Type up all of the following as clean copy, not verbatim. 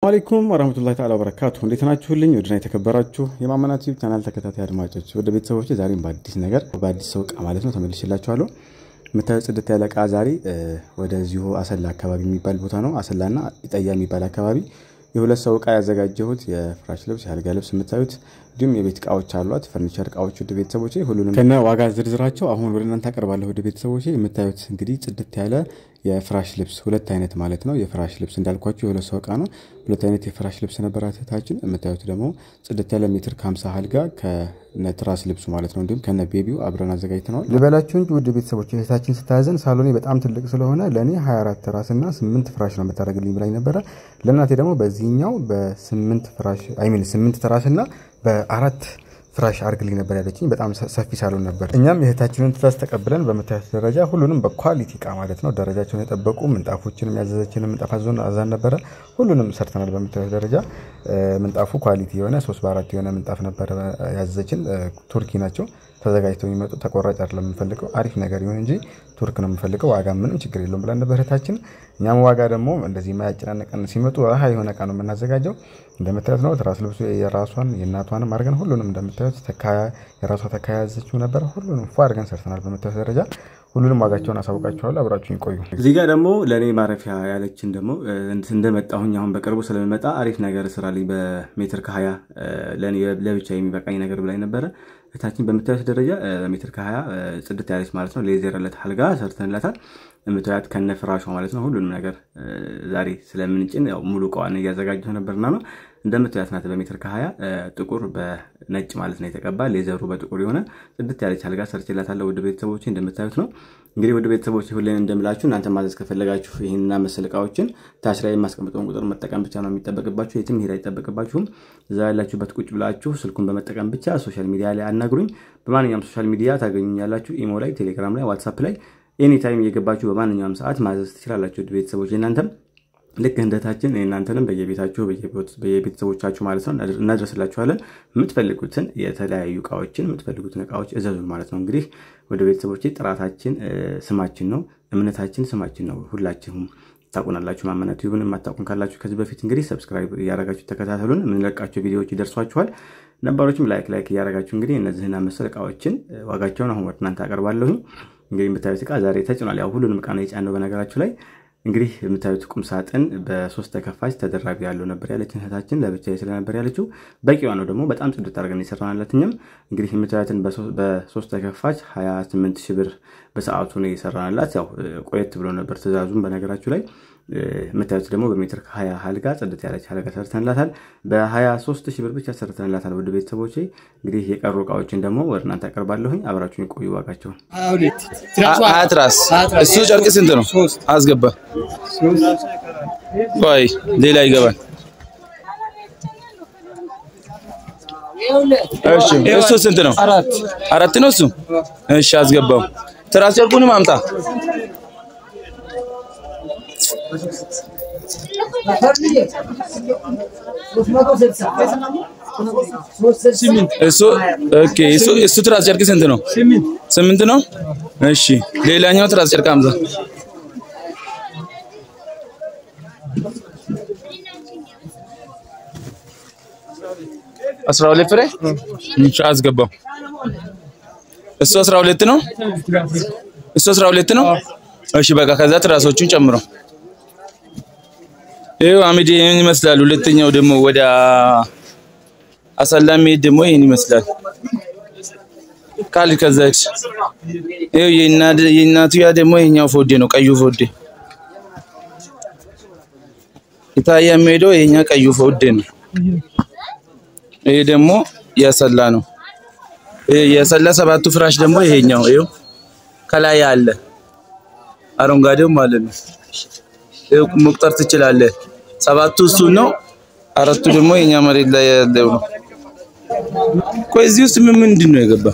አለይኩም ወራህመቱላሂ ተዓላ ወበረካቱ። እንዴት ናችሁልኝ? ወድና የተከበራችሁ የማመና ቲዩብ ቻናል ተከታታይ አድማጮች ወደ ቤተሰቦች፣ ዛሬም በአዲስ ነገር በአዲስ ሰው እቃ ማለት ነው ተመልሼላችኋለሁ። የምታዩት ጽድት ያለ እቃ ዛሬ ወደዚሁ አሰላ አካባቢ የሚባል ቦታ ነው። አሰላና ኢጠያ የሚባል አካባቢ የሁለት ሰው እቃ ያዘጋጀሁት የፍራሽ ልብስ፣ የአልጋ ልብስ የምታዩት እንዲሁም የቤት እቃዎች አሏት፣ ፈርኒቸር እቃዎች። ውድ ቤተሰቦቼ ሁሉንም ከነ ዋጋ ዝርዝራቸው አሁን ወደ እናንተ አቀርባለሁ። ውድ ቤተሰቦቼ የምታዩት እንግዲህ ጽድት ያለ የፍራሽ ልብስ ሁለት አይነት ማለት ነው። የፍራሽ ልብስ እንዳልኳችሁ የሁለት ሰው እቃ ነው። ሁለት አይነት የፍራሽ ልብስ ነበራት እህታችን። የምታዩት ደግሞ ጽድት ያለ ሜትር ከ50 አልጋ ከነ ትራስ ልብሱ ማለት ነው። እንዲሁም ከነ baby ው አብረን አዘጋጅተነዋል። ልበላችሁ እንጂ ውድ ቤተሰቦች እህታችን ስታዘን ሳሎኔ በጣም ትልቅ ስለሆነ ለእኔ 24 ትራስና 8 ፍራሽ ነው የምታደርግልኝ ብላኝ ነበረ። ለእናቴ ደግሞ በዚህኛው በ8 ፍራሽ፣ I mean 8 ትራስና በ4 ፍራሽ አርግልኝ ነበር ያለችኝ። በጣም ሰፊ ሳሎን ነበር። እኛም የእህታችንን ትእዛዝ ተቀብለን በምታዩት ደረጃ ሁሉንም በ quality እቃ ማለት ነው ደረጃቸውን የጠበቁ ምንጣፎችንም ያዘዘችንን ምንጣፍ አዞን አዛን ነበረ። ሁሉንም ሰርተናል። በምታዩት ደረጃ ምንጣፉ quality የሆነ 3 በ4 የሆነ ምንጣፍ ነበረ ያዘዘችን። ቱርኪ ናቸው ተዘጋጅተው የሚመጡ፣ ተቆራጭ አይደለም የምንፈልገው፣ አሪፍ ነገር ይሁን እንጂ ቱርክ ነው የምንፈልገው። ዋጋ ምንም ችግር የለውም ብለን ነበር እህታችን። እኛም ዋጋ ደግሞ እንደዚህ የማያጨናንቀን ሲመጡ ረሃ የሆነ እቃ ነው የምናዘጋጀው። እንደምታዩት ነው። ትራስ ልብሱ የራሷን የእናቷንም አድርገን ሁሉንም እንደምታዩት የራሷ ተካያዘችው ነበር። ሁሉንም ፏ አድርገን ሰርተናል። በምታዩት ደረጃ ሁሉንም ዋጋቸውን አሳውቃችኋለሁ። አብራችሁኝ ቆዩ። እዚህ ጋር ደግሞ ለእኔ ማረፊያ ያለችን ደግሞ እንደመጣሁኝ አሁን በቅርቡ ስለምመጣ አሪፍ ነገር ስራልኝ በሜትር ከ20 ለእኔ ለብቻ የሚበቃኝ ነገር ብላኝ ነበረ። እህታችን በምታዩት ደረጃ ሜትር ከ20 ጽድት ያለች ማለት ነው leather ለት አልጋ ሰርተንላታል። የምታዩት ከነ ፍራሿ ማለት ነው። ሁሉንም ነገር ዛሬ ስለምንጭን ያው ሙሉ እቃዋን እያዘጋጀሁ ነበርና ነው። እንደምታዩት ናት። በሜትር ከ20 ጥቁር በነጭ ማለት ነው የተቀባ፣ leather ኡ በጥቁር የሆነ ጽድት ያለች አልጋ ሰርቼላታለሁ። ውድ ቤተሰቦች እንደምታዩት ነው። እንግዲህ ውድ ቤተሰቦች ሁሌም እንደምላችሁ እናንተ ማዘዝ ከፈለጋችሁ ይህንና መሰል እቃዎችን ታች ላይ የማስቀምጠውን ቁጥር መጠቀም ብቻ ነው የሚጠበቅባችሁ። የትም መሄድ አይጠበቅባችሁም። እዛ ያላችሁበት ቁጭ ብላችሁ ስልኩን በመጠቀም ብቻ social media ላይ አናግሩኝ። በማንኛውም social media ታገኙኛላችሁ። ኢሞ ላይ፣ ቴሌግራም ላይ፣ ዋትሳፕ ላይ anytime እየገባችሁ በማንኛውም ሰዓት ማዘዝ ትችላላችሁ። ውድ ቤተሰቦች እናንተም ልክ እንደታችን እናንተንም በየቤታችሁ በየቤተሰቦቻችሁ ማለት ነው እናደርስላችኋለን። የምትፈልጉትን የተለያዩ እቃዎችን የምትፈልጉትን እቃዎች እዘዙን ማለት ነው። እንግዲህ ወደ ቤተሰቦቼ ጥራታችን ስማችን ነው፣ እምነታችን ስማችን ነው። ሁላችሁም ታውቁናላችሁ። ማመና ቲዩብን የማታውቁን ካላችሁ ከዚህ በፊት እንግዲህ subscribe እያደረጋችሁ ተከታተሉን። የምንለቃቸው ቪዲዮዎች ይደርሷችኋል። ነባሮችም like like እያደረጋችሁ እንግዲህ እነዚህና መሰል እቃዎችን ዋጋቸውን አሁን ወደ እናንተ አቀርባለሁኝ። እንግዲህ የምታዩት እቃ ዛሬ ተጭኗል። ያው ሁሉንም እቃ ነው የጫነው በነገራችሁ ላይ። እንግዲህ የምታዩት ቁም ሳጥን በሶስት ተከፋች ተደራቢ ያለው ነበር ያለችን እህታችን። ለብቻዬ ስለነበር ያለችው በቂዋ ነው። ደግሞ በጣም ጽድት አድርገን የሰራንላት እኛም እንግዲህ የምታዩትን በሶስት ተከፋች 28 ሺህ ብር በሰዓቱ ነው የሰራንላት። ያው ቆየት ብሎ ነበር ትእዛዙን በነገራችሁ ላይ። የምታዩት ደግሞ በሜትር ከ20 አልጋ ጽድት ያለች አልጋ ሰርተንላታል። በ23 ሺህ ብር ብቻ ሰርተንላታል። ውድ ቤተሰቦቼ እንግዲህ የቀሩ እቃዎችን ደግሞ ወደ እናንተ አቀርባለሁኝ። አብራችሁን ቆዩ። ዋጋቸውን ሀያ ትራስ እሱ ጨርቅ ስንት ነው? አስገባ። ቆይ ሌላ ይገባል። እሺ እሱ ስንት ነው? አራት ነው እሱ። እሺ አስገባው። ትራስ ጨርቁንም አምጣ። እሱ okay። እሱ ትራስ ጨርቅ ስንት ነው? 8 ነው። እሺ ሌላኛው ትራስ ጨርቅ አምጣ። 12 ፍሬ እሺ አስገባው። እሱ 12 ነው። እሱ 12 ነው። እሺ በቃ ከዛ ትራሶቹን ጨምሮ ይኸው አሚድ ይሄን ይመስላል። ሁለተኛው ደግሞ ወደ አሰላ የሚሄድ ደግሞ ይሄን ይመስላል። ካል ከዛ ይኸው የእናቱ ያ ደግሞ ይሄኛው ፎዴ ነው፣ ቀዩ ፎዴ ኢታያ የሚሄደው ይሄኛ ቀዩ ፎዴ ነው። ይሄ ደግሞ ያሰላ ነው። ይሄ ያሰላ ሰባቱ ፍራሽ ደግሞ ይሄኛው ይኸው ከላይ አለ አረንጓዴው ማለት ነው። ይኸው መቁጠር ትችላለህ። ሰባቱ እሱ ነው፣ አራቱ ደግሞ የኛ መሬት ላይ ያለው ነው። ቆይ እዚህ ውስጥ ምን ምንድን ነው የገባ?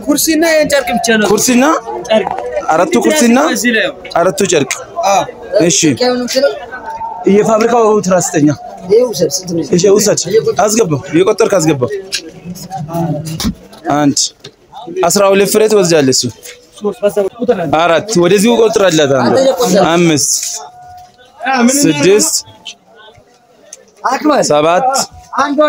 ኩርሲና ያን ጨርቅ ብቻ ነው። ኩርሲና አራቱ ኩርሲና አራቱ ጨርቅ። እሺ የፋብሪካው ትራስ ተኛ። እሺ ውሰድ፣ አስገባው፣ የቆጠርክ አስገባው። አንድ 12 ፍሬ ትወስዳለህ። እሱ አራት ወደዚህ ቆጥራላት። አንድ 5 6 7 8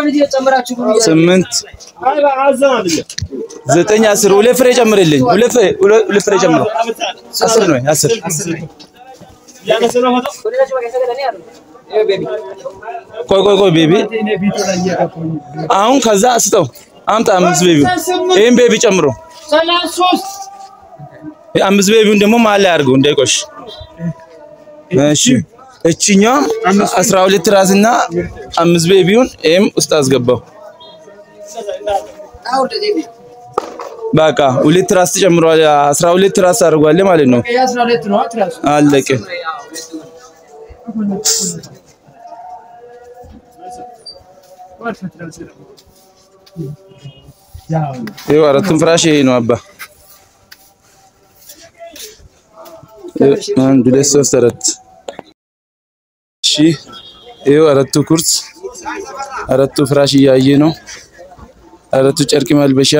9 10 ሁለት ፍሬ ጨምርልኝ። ሁለት ፍሬ ጨምሮ 10 ነው 10። ቆይ ቆይ ቆይ baby አሁን ከዛ ስጠው አምጣ 5 baby ይሄን baby ጨምሮ 5 baby ውን ደግሞ መሀል ላይ አድርገው እንዳይቆሽ። እሺ እቺኛው 12 ራስና 5 baby ውን ይሄም ውስጥ አስገባው። በቃ ሁለት ራስ ተጨምሯል። 12 ራስ አድርጓል ማለት ነው። አለቀ። ይኸው አራቱን ፍራሽ ይሄ ነው አባ። 1 2 3 4። እሺ ይኸው አራቱ ኩርስ አራቱ ፍራሽ እያየ ነው። አራቱ ጨርቅ መልበሻ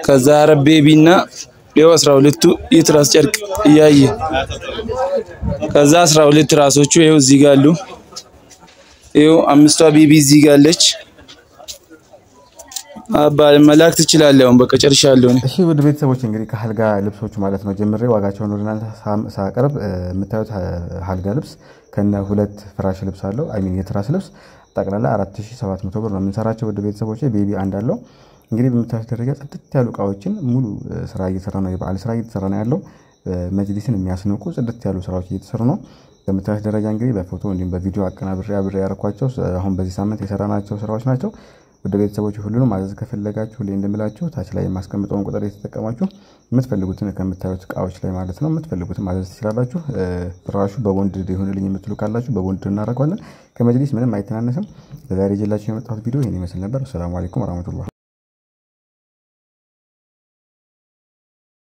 ከዛ አረብ baby ና ይኸው 12ቱ የትራስ ጨርቅ እያየ ከዛ 12 ራሶቹ ይኸው እዚህ ጋር አሉ። ይኸው አምስቷ baby እዚህ ጋር አለች። አባ መላክ ትችላለህ። አሁን በቃ ጨርሻለሁ። እሺ ውድ ቤተሰቦች እንግዲህ ከአልጋ ልብሶቹ ማለት ነው ጀምሬ ዋጋቸውን ወደ እናንተ ሳቀርብ የምታዩት አልጋ ልብስ ከነ ሁለት ፍራሽ ልብስ አለው። I mean የትራስ ልብስ ጠቅላላ 4700 ብር ነው የምንሰራቸው ውድ ቤተሰቦች። baby አንድ አለው። እንግዲህ በምታዩት ደረጃ ጽድት ያሉ እቃዎችን ሙሉ ስራ እየሰራ ነው። የበዓል ስራ እየተሰራ ነው ያለው። መጅሊስን የሚያስንቁ ጽድት ያሉ ስራዎች እየተሰሩ ነው። በምታዩት ደረጃ እንግዲህ በፎቶ እንዲሁም በቪዲዮ አቀናብሬ አብሬ ያደረኳቸው አሁን በዚህ ሳምንት የሰራናቸው ስራዎች ናቸው። ወደ ቤተሰቦች ሁሉንም ማዘዝ ከፈለጋችሁ ሁሌ እንደምላችሁ ታች ላይ የማስቀምጠውን ቁጥር የተጠቀማችሁ የምትፈልጉትን ከምታዩት እቃዎች ላይ ማለት ነው የምትፈልጉትን ማዘዝ ትችላላችሁ። ፍራሹ በቦንድ ይሁንልኝ የምትሉ ካላችሁ በቦንድ እናደርገዋለን። ከመጅሊስ ምንም አይተናነስም። ለዛሬ ይዤላችሁ የመጣሁት ቪዲዮ ይሄን ይመስል ነበር። ሰላም አለይኩም ወራህመቱላህ።